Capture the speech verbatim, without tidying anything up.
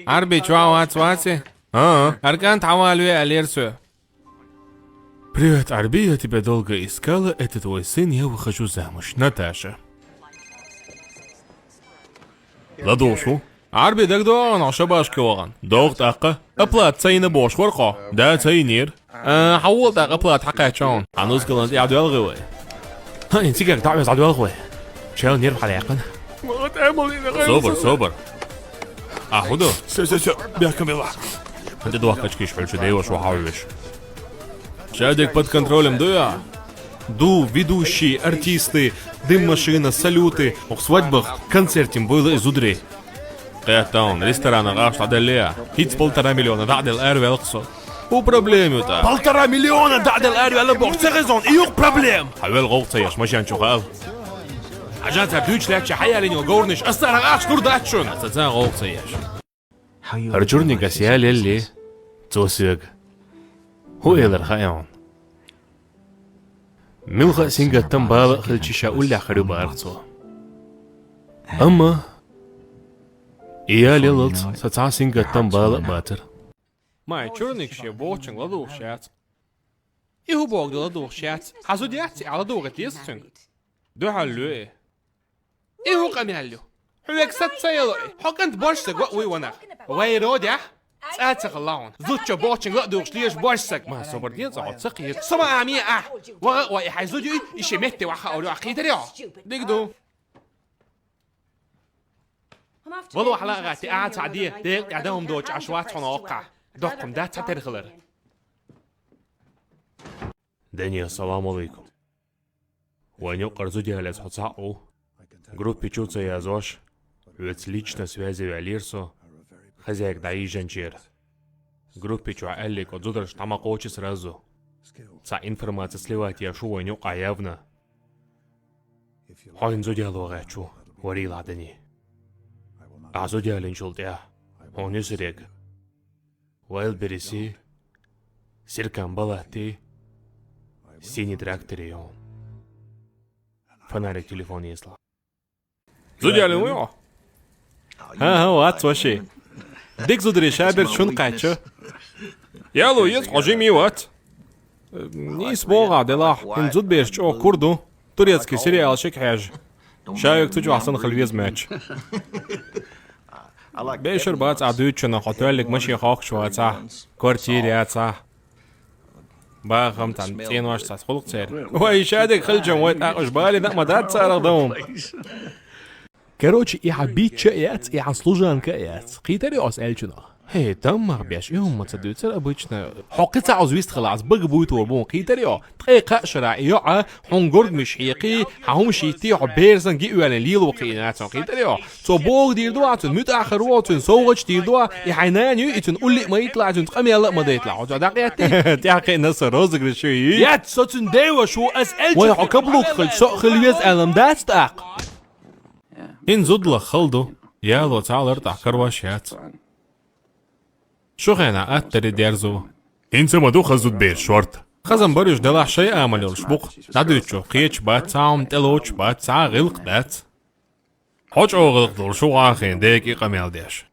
Арби, чё, вац, ваци? А, Аркан, тхьавалве, алерсу. Привет, Арби, я тебя долго искала, это твой сын, я выхожу замуж. Наташа. ЛадувгӀ шу? Арби, дагадогӀун, хьо шабашка вахана. ДогӀу тӀаккха. Оплата ца йина бохуш вара хьо? Да, ца йинера. А, хьан волу тӀаккха оплата хьакхаьчча хьуна? Хьан нускалан тӀе дӀадоьлху вай? ХӀа, ин цигарг дӀа веза дӀадоьлху вай. Чел нерв хьалаяккхина. Собар, собар. А, хӀун ду? Всё, всё, всё, бехкам белахь. ХӀунда дохкачкиш хьуьлчу деваш вахьа веш? Шадик под контролем ду я? Ду, ведущие, артисты, дым-машина, салюты, укх свадьбах, концертим буйла и зударий. Кхеттон, ресторанах ахча дӀаделле а? ХӀинца полтора миллиона дӀа а делла, араваьлла-кх со. ХӀун проблема ю тӀаккха? Полтора миллиона дӀа а делла, араваьлла боху, ца хезон, и юкъ проблема! Хьан вел гӀовгӀа ца еш, машен чу хаал. Хьажа цара дуьйцуш лаьттача хьаялийна йолу говрнаш, ас царах ахча лур дац шуна. Ца ца гӀовгӀа ца еш. ХӀара чурниг ас ялелли, цо соьга. ХӀун элира хаьий хьуна? Муьлхха а сингаттам, бала а хилча, ша уллехь хир ю бахара цо. Амма и ялаллалц сан цхьа а сингаттам, бала а бацара. Ма и чурниг шен бохучуьнга ладугӀуш яц. И хӀун боху ду ладугӀуш яц? Хьан зуда яц и, ахь ладугӀийта деза цуьнга? Дуьхьал лоь и. И хӀун къамел ю? Хьоьга саца ца яло и? Хьо кӀант, борш саг вуй ванах. Вай родехь цӀа ца хилла хьуна. Зудчо бохучуьнга ладугӀуш лезаш борш саг. Ма собар де цкъа, хьо ца кхета. Со ма ами ахь. ВагӀа а вай, и хьайн зуда юй, и шен метте вахьа а олу ахь, кхийтарий хьо? Дика ду. Вало хьала а гӀатти, ахьа цхьаъ де, декъа тӀехь дан хӀума доцуш Ӏаш вац хьуна воккхахь. Доккхун дац цхьатерра хилар. Дани, ассаламу алайкум. Вайн юккъара зуда ялаза хьо цхьаъ ву. Группе чу ца яздеш, хьоьца лично связе ваьллера со, хозяйка дӀайижанчера. Группе чохь аьлларг оцу зударшна дӀа ма кхочу сразу. Цхьа информация сливать еш ву вайн юккъахь явно. Хьо хӀинца зуда яло гӀерташ ву, варийлахь, Дани. Ахьа зуда ялийначул тӀаьхьа хьуна юьсур яга. Вайлдберриси, Серкан Балатти, Синий трактори ю хьуна. Фонарик телефон езлахь. Зуда ялийна вуй хьо? ХӀан-хӀа, вац, ваши. Дика зударий, шаберш шуна кхаьчча. Яло еза, хьо жимий вац. Нийса бохахь делахь, хӀинца зудабераш чӀогӀа кура ду. Турецкий сериалашка хьежа. Шайга цу чохь санна хила веза моьттуш. Бешар бац ахь дуьйцучунах, хьо тоьллиг машен хохкуш вацахь, квартира яцахь. Бахам цхьана цӀенош цхьацца гӀуллакх церан. Вай, шадерг хилчам вай тӀаккха уьш балийна а ма дац царах дан хӀума. Короче, и хьан бичча а яц, и хьан служанка а яц. Кхийтарий хьо ас аьллачунах? ХӀей, таммах беш, и хӀума ца дуьйцура обычно. Хьо кхин цхьа Ӏуз вистхилахь, ас бага буьйтур бу хьуна, кхийтарий хьо? Ткъе кхаа шарахь и йоӀ хьуна гургамаш хьекхий, хьан хӀумаш йиттий, хьо берзан гиъ ваьллина лело кхиъна цунна, кхийтарий хьо? Цо бохург дийр ду ахь цунна, муьтӀахь хир ву хьо цуьнан, совгӀаташ дийр ду ахь, и хьайн нана юй, и цуьнан улле а ма йитталахь, цуьнца къамел а ма дайталахь, хьо цо дӀакъеттий? ТӀаьхьакхиъна со розыгрыш ю, йий? Яц, со цуьнан деваш ву, ас аьлча. Вай, хьо каблук хилча, со а хила веза аьлла ма дац тӀаккха? ХӀинца зудаллах хала ду, яло цхьа а лартӀахь карош яц. Шу хенахь аттари дерзо. ХӀинца ма ду хаза зудабераш шорта. Хаза ма бара уьш, делахь шайн амал йолуш бу-кх. ДӀадуьйцучух кхеташ бац, цхьа а хӀума тӀелоцуш бац, цхьа а гӀиллакх дац. Хьо чӀогӀа гӀиллакх долуш ву хьан хен дега и къамел деш.